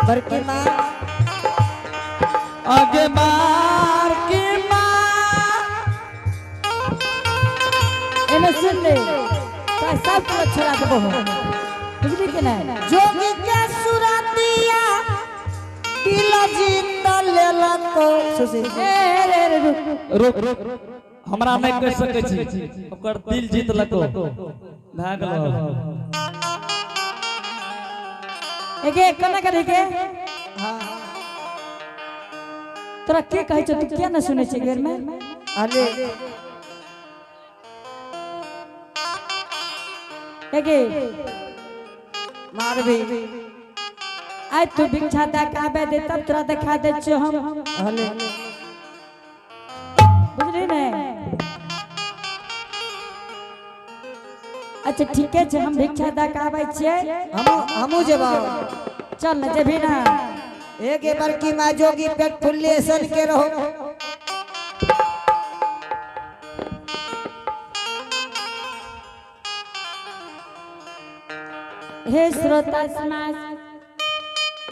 बड़की माँ आगे बार की माँ एने सुन ले तो सब को छोड़ा देबो हो बुझली कि नहीं? जोगी के सुरतिया दिल जीत लेलक सुशील। ए रे रे रुक। रुक रुक, हमरा नहीं कह सकै छी, ओकर दिल जीत लको भए गेलो। एगे कना करे के? हाँ। तोरा के कहै छौ, तू किया न सुनै छै घर में? अरे एगे मारबी। आइ तू भिक्षा दे के आबे दे तब तोरा देखा दै छियौ हम। हले। बुझली ने? अच्छा ठीके छै, हम भिक्षा दे के आबै छियै। हमहूँ जेबौ। चल न जेबही ना। एगे बड़की माँ जोगी पेट फुल्ले सन के रहो। हे श्रोता समाज,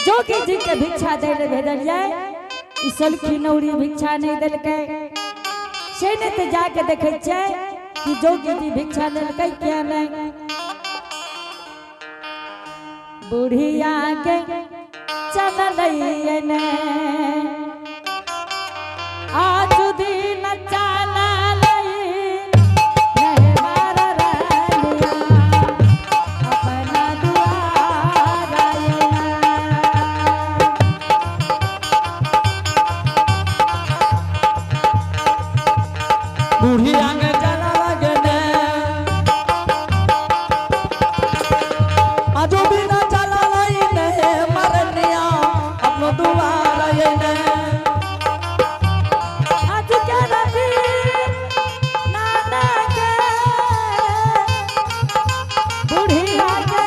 जोगी जी के भिक्षा दे ले भेजलियै, ई सलखी नौरी भिक्षा नहीं देलकै। से नहीं तो जाके देखै छियै कि जोगी जी भिक्षा लेलकै क्या नहीं। बुढ़िया के चललै ने आज दिन चललै नहीं मार रलिया अपना दुआर आइना। बुढ़िया के चला लगने आजो बिना चला लईने मरनिया अपनो दुआर आइने। आज के रवि नाना के बुढ़िया के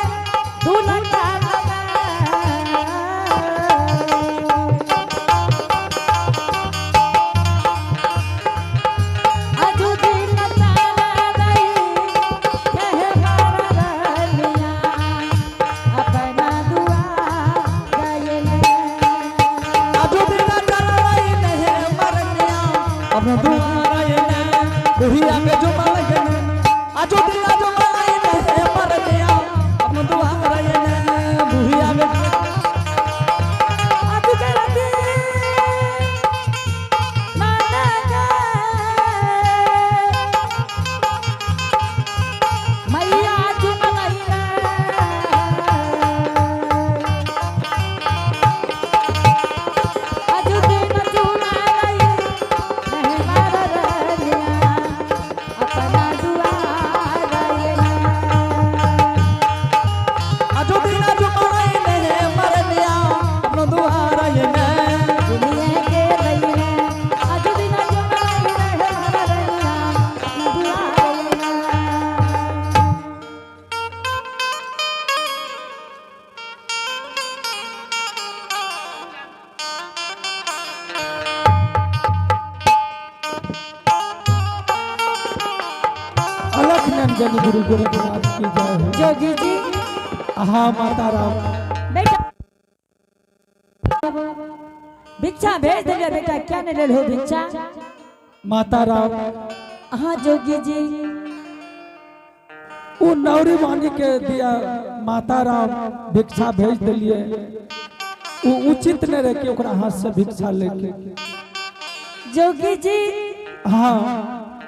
दुल्हन लगा। आज दिन चललै कह मार रलिया अपना दुआर आइना। आजो बिना चला लईने मरनिया अपनो दुआर आइने। बुढ़िया के जुमा लगने आजो बिना जुमा लईने मरनिया अपनो दुआर आइने। बुढ़िया के आज के रवि नाना के मैया चुमलैना। आज दिन चुमलै नहीं मार रलिया अपना दुआर आइना। आजो बिना जुमा लईने मरनिया अपनो दुआर आइने। दुनिया के लैना आज दिन चुमलै नहीं मार रलिया अपना दुआर आइना। अलख नंजन गुरु गोरखनाथ की जय हो। जोगी जी। हाँ माता राम। बेटा भिक्षा भेज दिया, बेटा क्या नहीं ले हो भिक्षा? माता राम। हाँ जोगी जी। उ नौरी वाणी के दिया माता राम भिक्षा भेज दिलिए, उ उचित नहीं रहे कि ओकरा हाथ से भिक्षा लेके। जोगी जी। हाँ।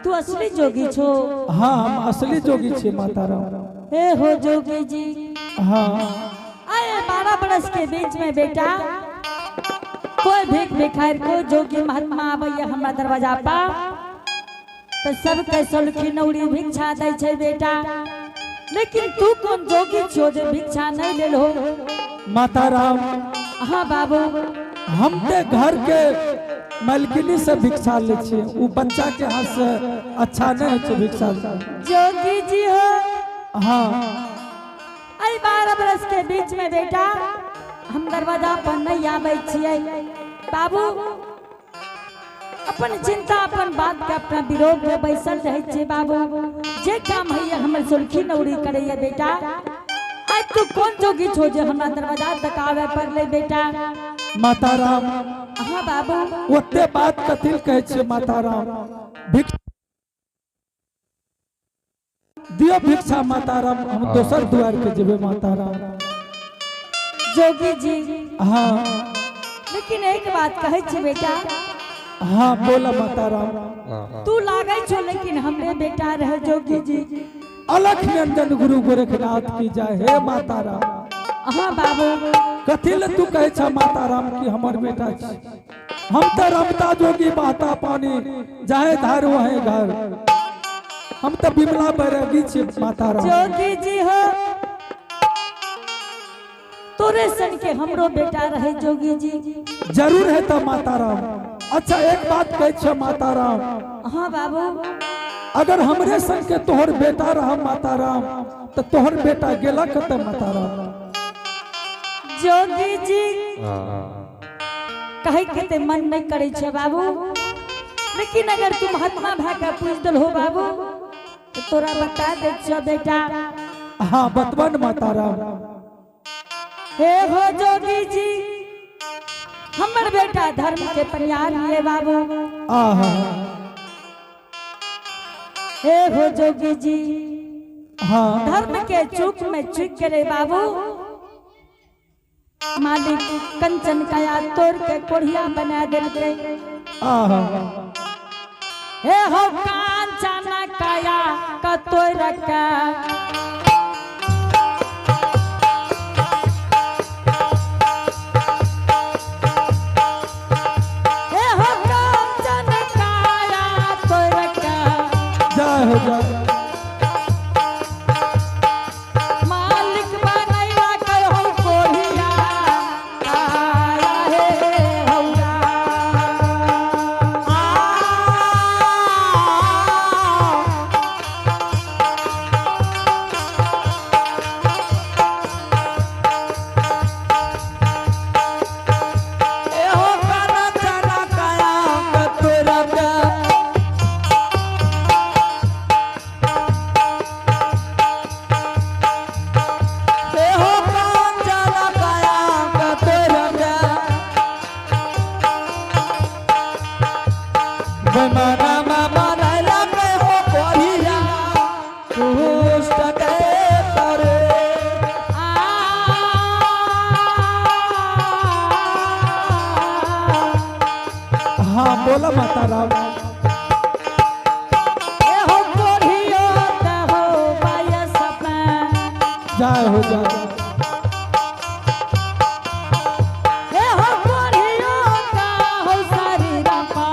तू असली जोगी छो? हाँ, हम असली जोगी छे माता राम। हे हो जोगी जी। हाँ। अरे 12 बरस के बीच में बेटा कोई भीख भिखार को जोगी महात्मा आबैया हमरा दरवाजा पर तो सबके सोलखी नौरी भिक्षा दै छै बेटा, लेकिन तू कौन जोगी छो जे भिक्षा नहीं लेल हो? माता राम। हाँ बाबू। हम ते घर के मालकिनी से भिक्षा ले छियै, उ बच्चा के हाथ से अच्छा नहीं होइ छै भिक्षा। जोगी जी हो। हाँ। अरे 12 बरस के बीच में बेटा हम दरवाजा पर नहीं आबै छियै बाबू, अपन चिंता अपन बात के अपना विरोध में बैसल रहे छे बाबू। जे काम है हमर सुर्खी नौरी करैया बेटा, आज तू कौन जोगी छो जे हमरा दरवाजा तक आवे पड़ले बेटा? माता राम। हाँ बाबू। ओते बात कथिल कहै छियै माता राम? भिक्षा दियो भिक्षा माता राम, हम दोसर द्वार के जेबै माता राम। जोगी जी। हाँ। लेकिन एक बात कहै छी बेटा। हाँ बोला माता राम। तू लागै छो लेकिन हमरे बेटा रहे जोगी जी। अलख निरंजन गुरु गोरखनाथ की जय हे माता राम। हाँ बाबू। कथी ले तू कहै छ माता राम कि हमर बेटा छी? हम तो रमता जोगी बहता पानी, जाहे धार वहे घर। हम तो बिमला बैरागी छी माता राम। जोगी जी हो, तोरे सन के हमरो बेटा रहे जोगी जी। जरूर है तो माता राम। अच्छा एक बात कहै छ माता राम। हाँ बाबू। अगर हमरे संग के तोहर बेटा रहा माता राम, तो तोहर बेटा गेला कत माता राम? जोगी जी कहे के ते मन नहीं करे छे बाबू, लेकिन अगर तू महात्मा भा के पूछ दल हो बाबू तो तोरा बता दे छो बेटा। हाँ बतवन माता राम। हे हो जोगी जी, हमर बेटा धर्म के परियार लिए बाबू। आहा। हे हो जोगी जी, हाँ धर्म के चूक में चूक करे बाबू, मालिक कंचन काया तोड़ के कोढ़िया बना देलकै। आहा। हे हो कंचन काया का तोड़ के हे हो कंचन काया तोड़ के जय हो जय। मालिक बनैला कर हो कोढ़िया काया हे हौरा। हाँ बोला माता राम। ए हो कोढ़ियो त हो बायस में। जय हो जय। ए हो कोढ़ियो त हो शरीरपा।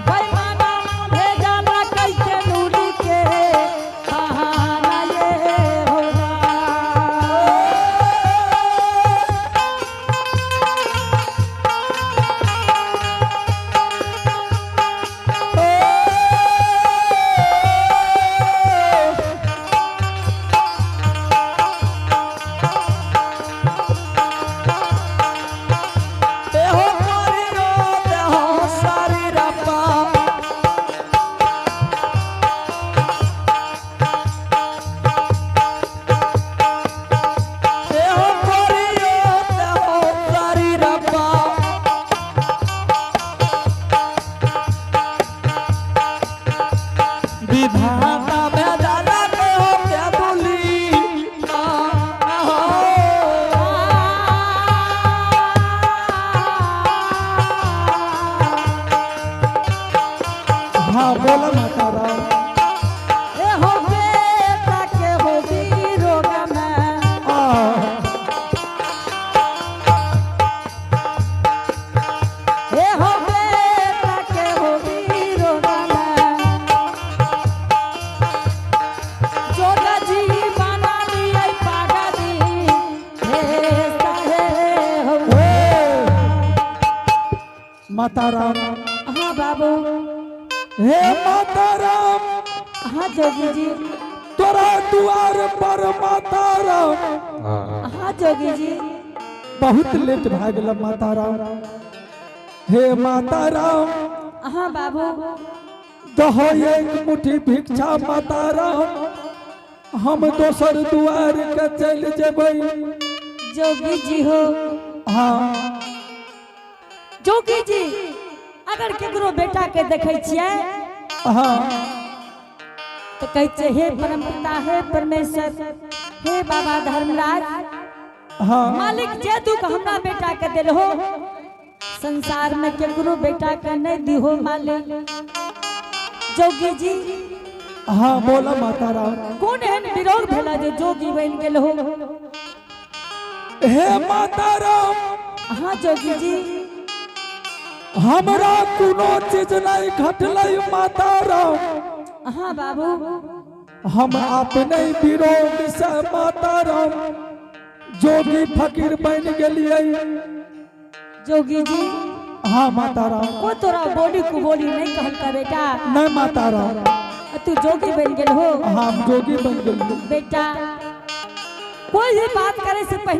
बेईमाना भेजना कैके नूरी के बहाना ये होगा। विधाता में जाला के हो प्यादुली हाँ बोला माता राम। ए हो बेटा के हो वीरोग में। आहा। ए हो बेटा के हो वीरोग में। जोगा जी बना दिए पागदी, हे सहे हो। हे माता राम। हाँ बाबू। हे माता राम। हाँ जोगी जी। तोरा द्वार पर माता राम। हाँ जोगी जी। बहुत लेट भा गेल माता राम। हे माता राम। हाँ बाबू। दहो एक मुट्ठी भिक्षा माता राम, हम दोसर दुआर के चल जेबै। जोगी जी हो। हाँ। जोगी जी, अगर केकरो बेटा के देखै छियै हाँ। तो कहै छियै, हे परम पिता, हे परमेश्वर, हे बाबा धर्मराज, हाँ। मालिक जे दुख हमरा बेटा के दिल हो, संसार में केकरो बेटा के नहीं दिहो मालिक। जोगी जी। हाँ, बोला माता राम। कोन एहन विरोध भेला जे जोगी बन गेल हो? हे माता राम। हाँ जोगी जी। हमरा कोनो चीज नहीं घटलै माता राम। हाँ बाबू। हम अपने विरोध से माता राम जोगी फकीर बन गेलियै। जोगी जी। हाँ माता राम। को तोरा बोली को बोली नहीं कहलका बेटा? नहीं माता राम। आ तू जोगी बन गेल हो? हम जोगी बन गेलियै। बेटा, कोई भी बात करे से पहले